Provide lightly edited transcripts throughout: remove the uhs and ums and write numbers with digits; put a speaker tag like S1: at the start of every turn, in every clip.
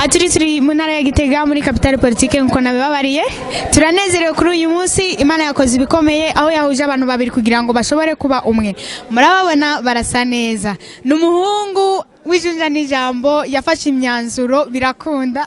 S1: Aha turi mu ntara ya Gitega, muri capitale politique, nkuko nabibabariye. Turanezerewe kuri uyu munsi. Imana yakoze ibikomeye aho yahuje abantu babiri kugira ngo bashobore kuba umwe. Murababona barasa neza. Ni umuhungu w'ijunja n'ijambo, yafashe imyanzuro birakunda.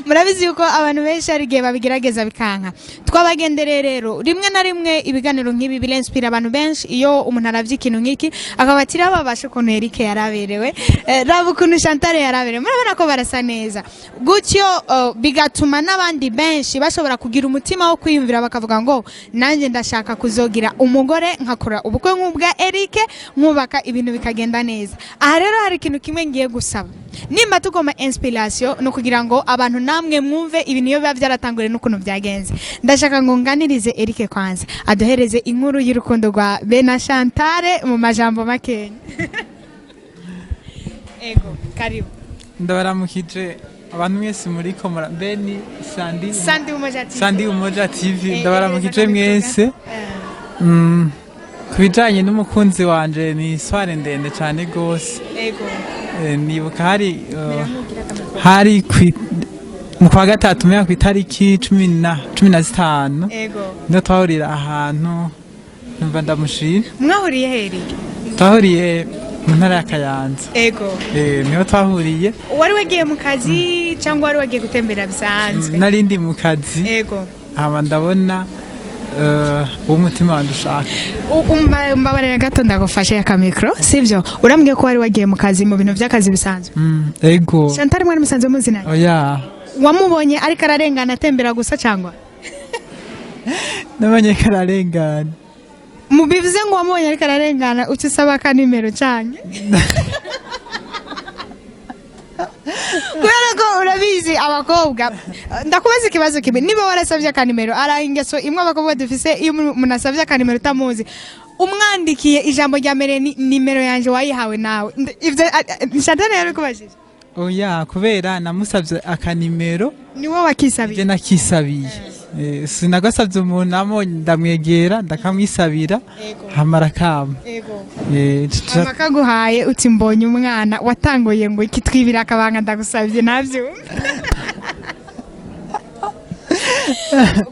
S1: Murabizi yuko abantu benshi hari igihe babigerageza bikanka. Twabagendereye rero. Rimwe na rimwe ibiganiro nk'ibi birinspira abantu benshi. Iyo umuntu aravye ikintu nk'iki akaba ati: "Raba bashe ukuntu Eric yaraberewe, raba ukuntu Chantal yaraberewe." Murabona ko barasa neza gutyo, bigatuma n'abandi benshi bashobora kugira umutima wo kwiyumvira, bakavuga ngo: "Nanjye ndashaka kuzogira umugore, nkakora ubukwe nk'ubwa Eric, nkubaka ibintu bikagenda neza." Aha rero hari ikintu kimwe ngiye gusaba. Nimba tugomba inspiration, ni ukugira ngo abantu namwe mwumve ibintu iyo biba byaratanguriye n'ukuntu byagenze. Ndashaka ngo nganirize Eric kwanza, aduhereze inkuru y'urukundo rwa Bena Chantal mu majambo makenya. Ego, karibu.
S2: Ndabaramukije abantu mwese muri ko beni Sandi.
S1: Sandi Umoja TV.
S2: Sandi Umoja TV. Ndabaramukije
S1: Neza.
S2: mwese. Ku bijanye n'umukunzi wanje, ni histoire ndende cane gose. Nibuka hari mu kwa gatatu, menya kw'itariki 15, niho twahurira ahantu numva ndamushira.
S1: Mwahuriye he, Eric?
S2: Twahuriye mu ntara ya Kayanza. Niho twahuriye.
S1: Wari wagiye mu kazi cyangwa wari wagiye gutembera bisanzwe?
S2: Nari ndi mu kazi. Hama ndabona uwo umutima wanje ushaka.
S1: Mbabarira gato ndagufashe akamikro, sivyo? Urambwiye ko wari wagiye mu kazi, mu bintu by'akazi bisanzwe?
S2: Ego.
S1: Chantal mwari musanzwe muzinanye?
S2: Oya.
S1: Wamubonye ariko ararengana, atembera gusa, cyangwa?
S2: Nabonye ko ararengana.
S1: Mu bivuze ngo wamubonye ariko ararengana, uca usaba akanimero cyane, kubera ko urabizi abakobwa. Ndakubaza ikibazo kimwe: niba warasabye akanimero, ari ingeso imwe abakobwa dufise, iyo umuntu asabye akanimero utamuzi, umwandikiye, ijambo rya mbere ni: "Nimero yanjye wayihawe nawe?" Ibyo Chantal yarabikubajije?
S2: Oya, kubera namusabye akanimero.
S1: Ni wowe wakisabiye?
S2: Je nakisabiye. Sinagasabye umuntu, namubonye ndamwegera, ndakamwisabira, hamara kama.
S1: Mama kaguhaye, uti: "Mbonye umwana." Watanguye ngo iki? Twibira akabanga, ndagusabye, ntabyumve,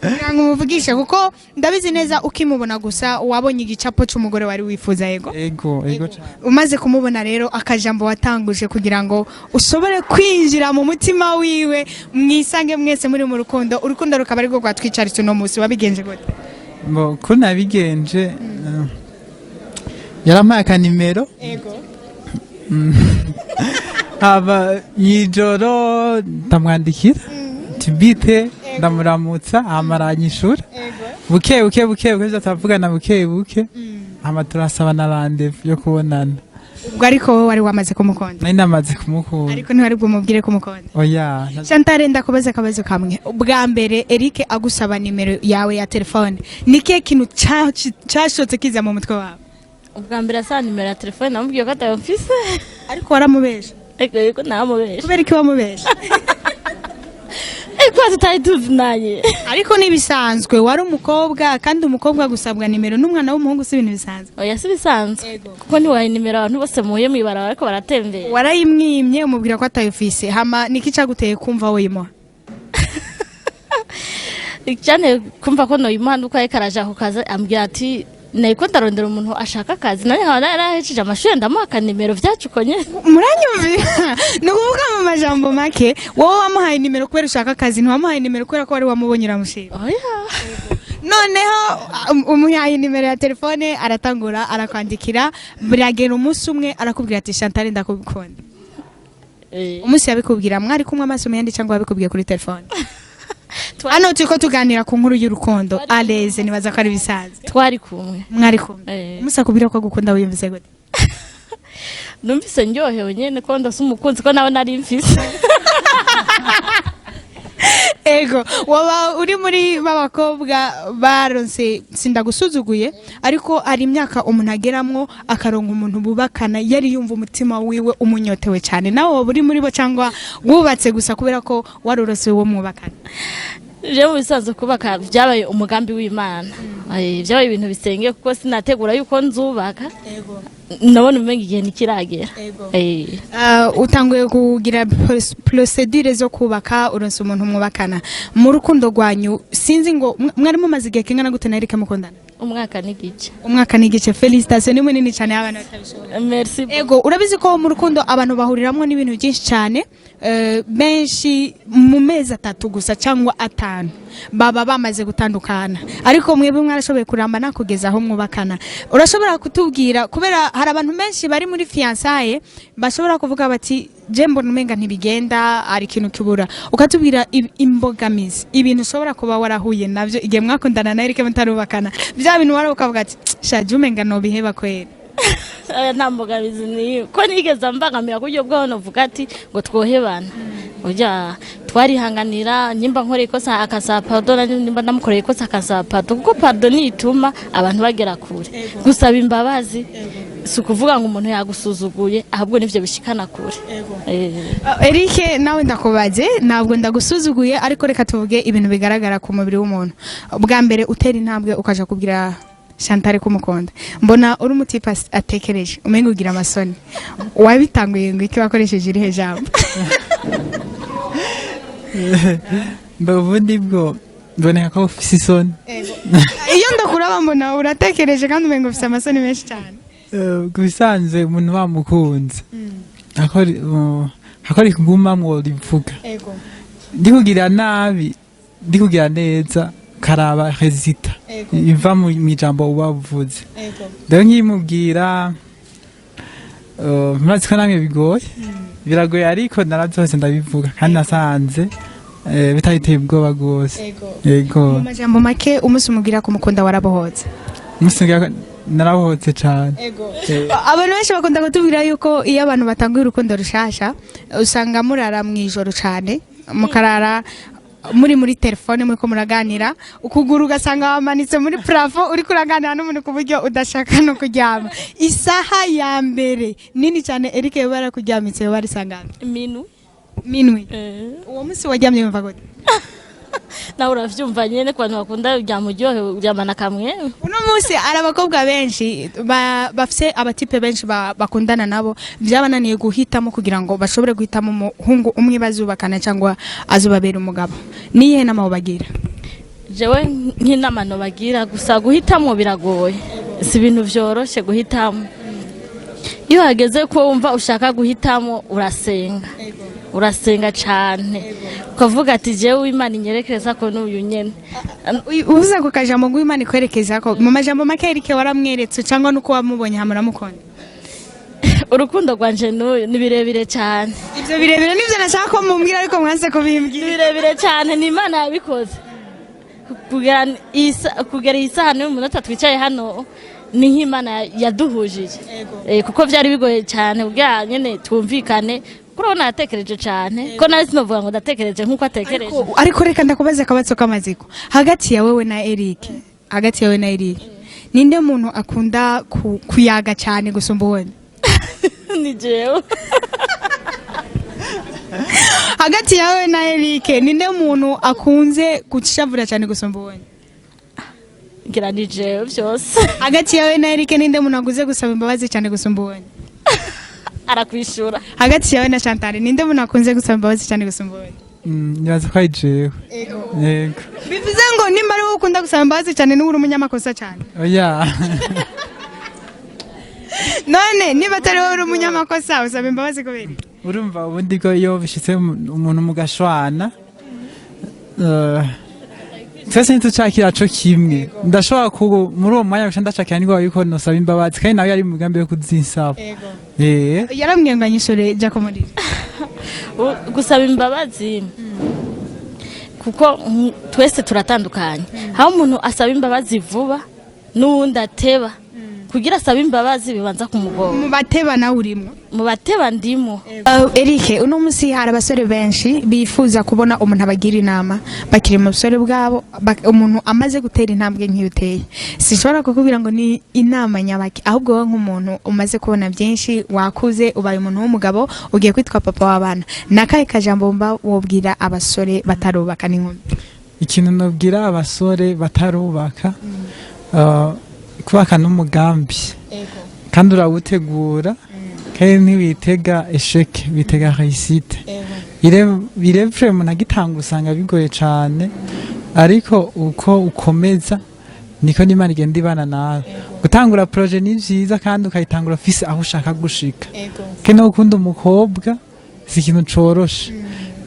S1: kugira ngo umuvugishe, kuko ndabizi neza ukimubona gusa wabonye igicapo cy'umugore wari wifuza, yego?
S2: Ego cane.
S1: Umaze kumubona rero, akajambo watanguje kugira ngo ushobore kwinjira mu mutima wiwe, mwisange mwese muri mu rukundo, urukundo rukaba arirwo rwatwicaritse uno munsi, wabigenje gute?
S2: Bo ko nabigenje, yarampaye akanimero. Haba mw'ijoro ndamwandikira ati: "Bite?" Ndamuramutsa, hama aranyishura. Buke buke buke buke turavugana, buke buke, hama turasaba na rendez-vous yo kubonana.
S1: Ubwo ariko wowe wari wamaze kumukunda?
S2: Nari namaze kumukunda.
S1: Ariko ntiwari bwumubwire kumukunda?
S2: Oya.
S1: Chantal, ndakubaza akabazo kamwe. Bwa mbere Eric agusaba nimero yawe ya telefone, ni kihe kintu cashotse kiza mu mutwe wawe?
S3: Ubwa mbere asaba nimero ya telefone, namubwiye ko atayo mfise.
S1: Ariko waramubesha?
S3: Ariko yuko namubesha.
S1: Kubera iki wamubesha?
S3: Ariko tutari tuzinanye.
S1: Ariko ntibisanzwe, wari umukobwa, kandi umukobwa gusabwa nimero n'umwana w'umuhungu si ibintu bisanzwe.
S3: Oya, si bisanzwe, kuko ntiwaha nimero abantu bose muhuye mw'ibarabara ariko baratembera.
S1: Warayimwimye, umubwira ko atayufise. Hama niki caguteye kumva woyimuha?
S3: Cyane kumva ko noyimuha nuko ariko araja ku kazi, ambwira ati: "Nariko ndarondera umuntu ashaka akazi." Nanjye nkaba narahejeje amashuri, ndamuha akanimero, vyacu uko nyene.
S1: Muranyumvira? Ni ukuvuga mu majambo make, wowe wamuhaye nimero kubera ushaka akazi, ntiwamuhaye nimero kubera ko wari wamubonye uramushima?
S3: Oya.
S1: Noneho umuhaye nimero ya telefone, aratangura arakwandikira, biragera umunsi umwe arakubwira ati: "Chantal, ndakukunda." Umunsi yabikubwira, mwari kumwe amaso mu yandi cyangwa wabikubwiye kuri telefone? Hano turiko tuganira ku nkuru y'urukundo aleze, nibaza ko ari bisanzwe.
S3: Twari kumwe.
S1: Mwari kumwe?
S3: Eh.
S1: Umunsi akubwira ko agukunda, wiyumvise gute?
S3: Numvise ndyohewe nyene ko ndose umukunzi, ko nawe nari mfise.
S1: Ego, waba uri muri b'abakobwa baronse, sindagusuzuguye, ariko hari imyaka umuntu ageramwo akaronka umuntu bubakana yari yumva umutima wiwe umunyotewe cyane. Nawe waba uri muri bo, cyangwa wubatse gusa kubera ko warorose uwo mwubakana?
S3: Je mu bisanzwe kubaka byabaye umugambi w'Imana. Vyabaye ibintu bisengeye kuko sinategura yuko nzubaka, nabona umenga igihe ntikiragera.
S1: Utanguye kugira procédure zo kubaka, uronse umuntu mwubakana. Mu rukundo rwanyu, sinzi ngo mwari mumaze igihe kingana gute na Eric mukundana?
S3: Umwaka n'igice.
S1: Umwaka n'igice. Félicitations, ni munini cyane y'abana batabishobora.
S3: Merci.
S1: Ego, urabizi ko mu rukundo abantu bahuriramwo n'ibintu byinshi cyane. Benshi mu mezi 3 gusa cyangwa 5 baba bamaze gutandukana, ariko mwebwe mwarashoboye kurambana kugeza aho mwubakana. Urashobora kutubwira, kubera hari abantu benshi bari muri fiançailles bashobora kuvuga bati: "Je mbona umenga ntibigenda, hari ikintu kibura." Ukatubwira imbogamizi, ibintu ushobora kuba warahuye navyo igihe mwakundana na Eric mutarubakana, bya bintu wari ukavuga ati: "Sha, umenga nobiheba kweri."
S3: Aya, nta mbogamizi niyo ko nigeze mbangamira ku buryo bwaho novuga ati ngo twohebana. Burya twarihanganira, nimba nkoreye ikosa akasaba pardon, nanjye nimba ndamukoreye ikosa akasaba pardon, kuko pardon niyo ituma abantu bagera kure. Gusaba imbabazi si ukuvuga ngo umuntu yagusuzuguye, ahubwo nivyo bishikana kure.
S1: Eric, nawe ndakubaze, ntabwo ndagusuzuguye, ariko reka tuvuge ibintu bigaragara ku mubiri w'umuntu. Bwa mbere utera intambwe ukaja kubwira Chantal kumukunda, mbona uri umu type atekereje, umenga ugira amasoni. Wabitanguye ngo iki? Wakoresheje irihe jambo?
S2: Mba ubundi bwo mboneka ko ufise isoni?
S1: Iyo ndakuraba mbona uratekereje kandi umenga ufise amasoni menshi cyane.
S2: Ku bisanzwe umuntu bamukunze akora ikugumamwo rivuga, ndikugira nabi, ndikugira neza, karaba résultat iva mu ijambo uba uvuze. Rero nkimubwira, murazi ko namwe bigoye, biragoye, ariko narabyose ndabivuga kandi nasanze bitayiteye ubwoba rwose. Yego.
S1: Mu majambo make, umunsi umubwira ko umukunda warabohotse?
S2: Umunsi narabohotse cane.
S1: Abantu benshi bakunda kutubwira yuko iyo abantu batanguye urukundo rushasha usanga murara mu ijoro cyane, mukarara muri telefone muriko muraganira, ukuguru ugasanga wamanitse muri plafond, uriko uraganira n'umuntu ku buryo udashaka no kuryama. Isaha ya mbere nini cyane Eric yoba yarakuryamitse yoba ari sangana?
S3: Minu.
S1: Minwi. Uwo munsi waryamye wumva gute?
S3: Nawe uravyumva nyene, ku bantu bakunda uryama uryohewe, uryamana kamwe.
S1: Uno munsi hari abakobwa benshi bafise aba types benshi bakundana nabo, byabananiye guhitamo kugira ngo bashobore guhitamo umuhungu umwe bazubakana cyangwa azobabera umugabo. Niyihe nama bagira?
S3: Jewe nk'inama nobagira gusa, guhitamwo biragoye, si ibintu vyoroshe guhitamo. Iyo hageze ko wumva ushaka guhitamo, urasenga, urasenga cane, ukavuga ati: "Jewe Imana inyerekereza ko n'uyu nyene."
S1: Uvuze ku kajambo ngo Imana ikwerekeza ko, mu majambo make, Eric waramweretse cyangwa nuko wamubonye hama uramukunda?
S3: Urukundo rwanje n'uyu ni birebire cyane.
S1: Ibyo birebire nibyo nashaka ko mumbwira, ariko mwanse
S3: Ni
S1: kubimbwira.
S3: birebire cyane, ni Imana yabikoze. Kugera iyi saha n'uyu munota twicaye hano, ni nk'Imana yaduhujije. Kuko byari bigoye cyane kugira nyene twumvikane, kuko urabona yatekereje cyane, ko nawe sinovuga ngo ndatekereje nk'uko atekereje.
S1: Ariko reka ndakubaza akabazo k'amaziko. Hagati ya wewe na Eric, hagati yawe na Eric, ninde muntu akunda kuyaga cyane gusumba uwundi?
S3: Ni jewe.
S1: Hagati yawe na Eric, ninde muntu akunze gushavura cyane gusumba uwundi?
S3: Ngira ni jewe byose.
S1: Hagati yawe na Eric, ninde muntu aguze gusaba imbabazi cyane gusumba uwundi?
S3: Arakwishura.
S1: Hagati yawe na Chantal, ninde muntu akunze gusaba imbabazi cyane gusumba uwundi?
S2: Nibaza ko ari jewe, yego.
S1: Bivuze ngo nimba ari wowe ukunda gusaba imbabazi cyane, niwe uri umunyamakosa cyane?
S2: Oya.
S1: None niba atari wowe uri umunyamakosa, usaba imbabazi kubera iki?
S2: Urumva ubundi ko iyo bishitse umuntu mugashwana, twese ntitucakira co kimwe. Ndashobora ku muri uwo mwanya guca ndacakira nigwa yuko nosaba imbabazi, kandi nawe yari mu mugambi wo kuzinsaba.
S1: Yarambwiye ngo anyishure jya kumurira.
S3: Gusaba imbabazi, kuko twese turatandukanye, aho umuntu asaba imbabazi vuba n'uwundi ateba, kugira asabe imbabazi bibanza kumugora.
S1: Mu bateba nawe urimo?
S3: Mu bateba ndimo.
S1: Eric, uno munsi hari abasore benshi bifuza kubona umuntu abagira inama bakiri mu busore bwabo, umuntu amaze gutera intambwe nk'iyo uteye. Sinshobora kukubwira ngo ni inama nyabaki, ahubwo wowe nk'umuntu umaze kubona byinshi, wakuze, ubaye umuntu w'umugabo, ugiye kwitwa papa w'abana, ni akahe kajambo mba wobwira abasore batarubaka n'inkumi?
S2: Ikintu nobwira abasore batarubaka, kubaka n'umugambi kandi urawutegura, kandi ntiwitega échec, witega réussite. Birevure umuntu agitanga usanga bigoye cane, ariko uko ukomeza niko n'Imana igenda ibana nawe. Gutangura projet ni vyiza, kandi ukayitangura ufise aho ushaka gushika. Kandi no gukunda umukobwa si ikintu coroshe,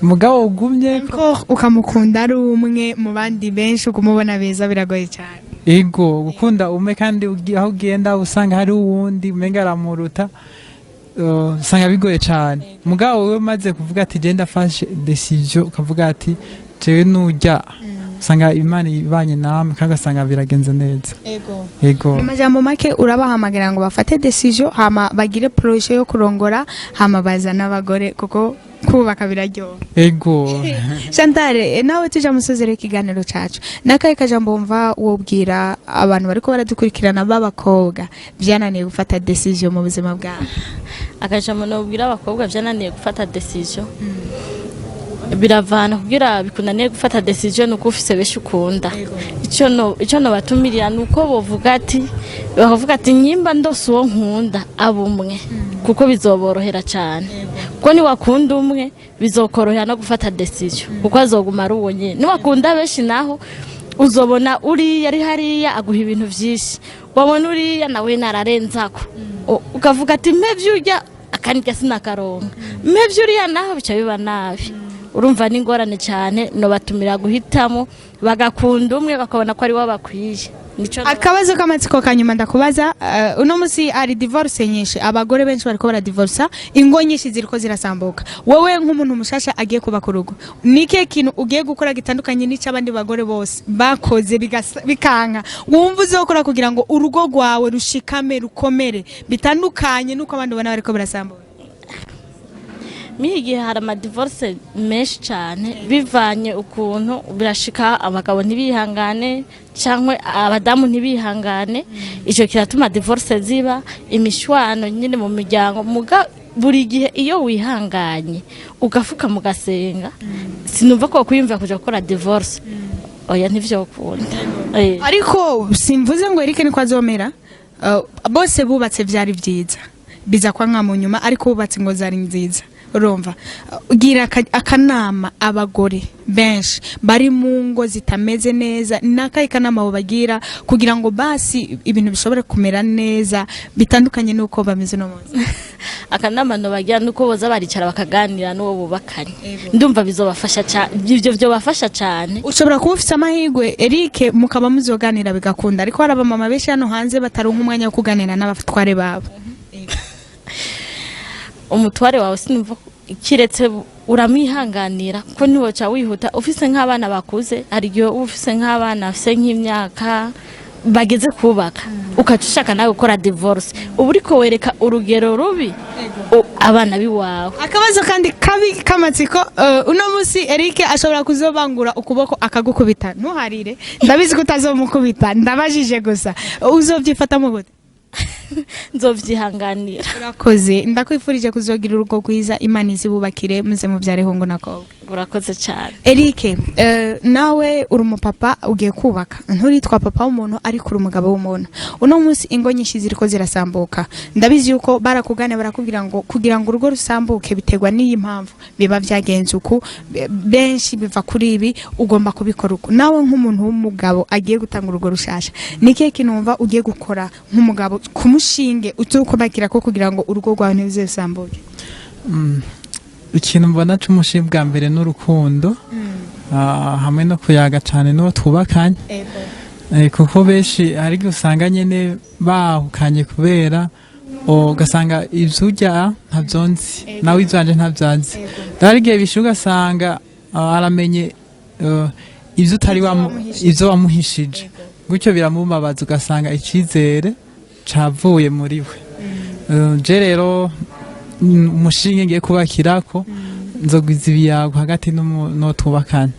S2: mugabo ugumye
S1: ko ukamukunda ari umwe mu bandi benshi, ukumubona beza biragoye cyane.
S2: Ego, gukunda umwe kandi aho ugenda usanga hari uwundi umenga aramuruta, usanga bigoye cane. Mugabo wewe umaze kuvuga ati je ndafashe décision, ukavuga ati jewe nurya, usanga Imana ibanye namwe kandi ugasanga biragenze neza. Ego.
S1: Mu majambo make, urabahamagara ngo bafate décision, hama bagire projet yo kurongora, hama bazana abagore, kuko kubaka biraryoha.
S2: Ego.
S1: Chantal, nawe tuja musozera ikiganiro cacu, nakahe kajambo wumva wobwira abantu bariko baradukurikirana b'abakobwa vyananiye gufata décision mu buzima bwabo?
S3: Akajambo nobwira abakobwa vyananiye gufata décision, biravana. Kugira bikunaniye gufata décision nuko ufise benshi ukunda. Ico no batumirira nuko bovuga ati, bakavuga ati nyimba ndose uwo nkunda aba umwe, kuko bizoborohera cyane, kuko niwakunda umwe bizokorohera no gufata décision, kuko azoguma ari uwo nyene. Niwakunda benshi naho, uzobona uriya ari hariya aguha ibintu vyinshi, wabona uriya nawe nararenzako, ukavuga ati mpevye urya akandya sinakaronka, mpevye uriya naho bica biba nabi. Urumva ni ingorane cyane. Nobatumira guhitamo bagakunda umwe, bakabona ko ari we bakwiye. Nico.
S1: Akabazo k'amatsiko ka nyuma ndakubaza, uno musi ari divorce nyinshi, abagore benshi bariko baradivorsa, ingo nyinshi ziriko zirasambuka. Wowe nk'umuntu mushasha agiye kubaka urugo, ni ikihe kintu ugiye gukora gitandukanye n'icyo abandi bagore bose bakoze bikanka, wumva uzokora kugira ngo urugo rwawe rushikame, rukomere, bitandukanye n'uko abandi ubona bariko barasambuka?
S3: Muri iki gihe hari amadivorce menshi cyane, bivanye ukuntu birashika abagabo ntibihangane cyangwa abadamu ntibihangane. Icyo kiratuma divorce ziba, imishwano nyine mu miryango. Muga buri gihe iyo wihanganye ugafuka mugasenga, sinumva ko kwiyumvira kuja gukora divorce, oya, ntivyokunda.
S1: Ariko simvuze ngo Eric niko azomera. Bose bubatse vyari vyiza, biza kwa nka mu nyuma, ariko bubatse ngo zari nziza. Urumva, gira akanama abagore benshi bari mu ngo zitameze neza, n'akahe kanama bagira kugira ngo basi ibintu bishobore kumera neza bitandukanye n'uko bameze uno munsi?
S3: Akanama bagira nuko boza baricara bakaganira n'uwo bubakanye. Ndumva bizobafasha cyane, ibyo byobafasha cyane.
S1: Ushobora kuba ufite amahirwe, Eric, mukaba muzoganira bigakunda, ariko hari abamama benshi hano hanze bataronka umwanya wo kuganira n'abatware babo.
S3: Umutware wawe sinumva kiretse uramwihanganira, ko ntiwoca wihuta ufise nk'abana bakuze. Hari igihe uba ufise nk'abana bafise nk'imyaka bageze kubaka, ukaca ushaka nawe gukora divorce, uba uriko wereka urugero rubi abana biwawe.
S1: Akabazo kandi kabi k'amatsiko, uno munsi Eric ashobora kuzobangura ukuboko akagukubita. Ntuharire, ndabizi ko utazomukubita, ndabajije gusa. Uzovyifatamo gute?
S3: Nzovyihanganira.
S1: Urakoze, ndakwifurije kuzogira urugo rwiza, Imana izibubakire, muze mubyare hungu na kobwa.
S3: Urakoze cyane.
S1: Eric, nawe uri umupapa ugiye kubaka, nturitwa papa w'umuntu ariko uri umugabo w'umuntu. Uno munsi ingo nyinshi ziriko zirasambuka. Ndabizi yuko barakugane barakubwira ngo kugira ngo urugo rusambuke biterwa n'iyi mpamvu, biba byagenze uku, benshi biva kuri ibi, ugomba kubikora uku. Nawe nk'umuntu w'umugabo agiye gutanga urugo rushasha, ni ikihe kintu wumva ugiye gukora nk'umugabo kumushinge utukubakira ko kugira ngo urugo rwawe ntiruze rusambuke?
S2: Ikintu mbona c'umushinge bwa mbere n'urukundo, hamwe no kuyaga cane n'uwo twubakanye. Kuko benshi hari igihe usanga nyene bahukanye kubera ugasanga ivyo urya ntavyo nzi, nawe ivyanje ntavyo azi. Hari igihe bishuka ugasanga aramenye ivyo utari ivyo wamuhishije, gutyo biramubabaza, ugasanga icizere cavuye muri we. Je rero, umushinge ngiye kubakirako Nzogwiza ibiyago hagati n'uwo twubakanye.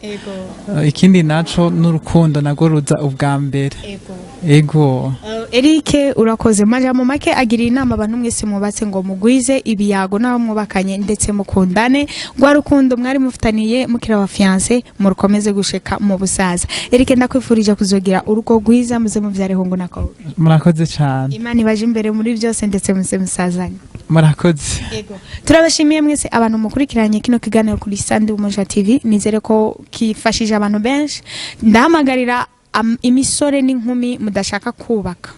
S2: Ikindi naco, n'urukundo narwo ruza ubwa mbere. Ego.
S1: Eric, urakoze. Majambo make, agira inama abantu mwese mwubatse ngo mugwize ibiyago n'abo mwubakanye, ndetse mukundane rwa rukundo mwari mufitaniye mukiri aba fiancés, murukomeze gushika mu busaza. Eric, ndakwifurije kuzogira urugo rwiza, muze muvyare hungu na kobwa.
S2: Murakoze cane.
S1: Imana ibaje imbere muri byose, ndetse muze musazanye.
S2: Murakoze.
S1: Turabashimiye mwese abantu mukurikiranye kino kiganiro kuri Sandi Umoja TV. Nizere ko kifashije abantu benshi. Ndahamagarira imisore n'inkumi mudashaka kubaka,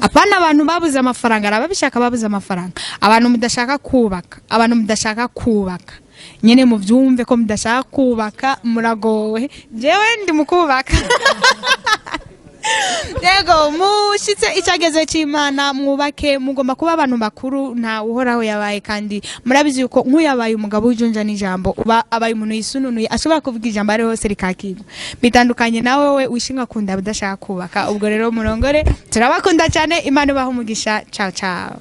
S1: apana abantu babuze amafaranga, arababishaka babuze amafaranga, abantu mudashaka kubaka, abantu mudashaka kubaka nyene muvyumve ko mudashaka kubaka, muragowe. Jewe ndi mu kubaka. Yego, mushitse icyagezo cy'Imana, mwubake. Mugomba kuba abantu bakuru, nta uhoraho yabaye, kandi murabizi yuko nk'uyabaye umugabo w'ijunja n'ijambo, uba abaye umuntu yisununuye, ashobora kuvuga ijambo ari hose rikakirwa. Bitandukanye nawe we wishinga kunda udashaka kubaka. Ubwo rero murongore. Turabakunda cyane, Imana ibahe umugisha. Ciao ciao.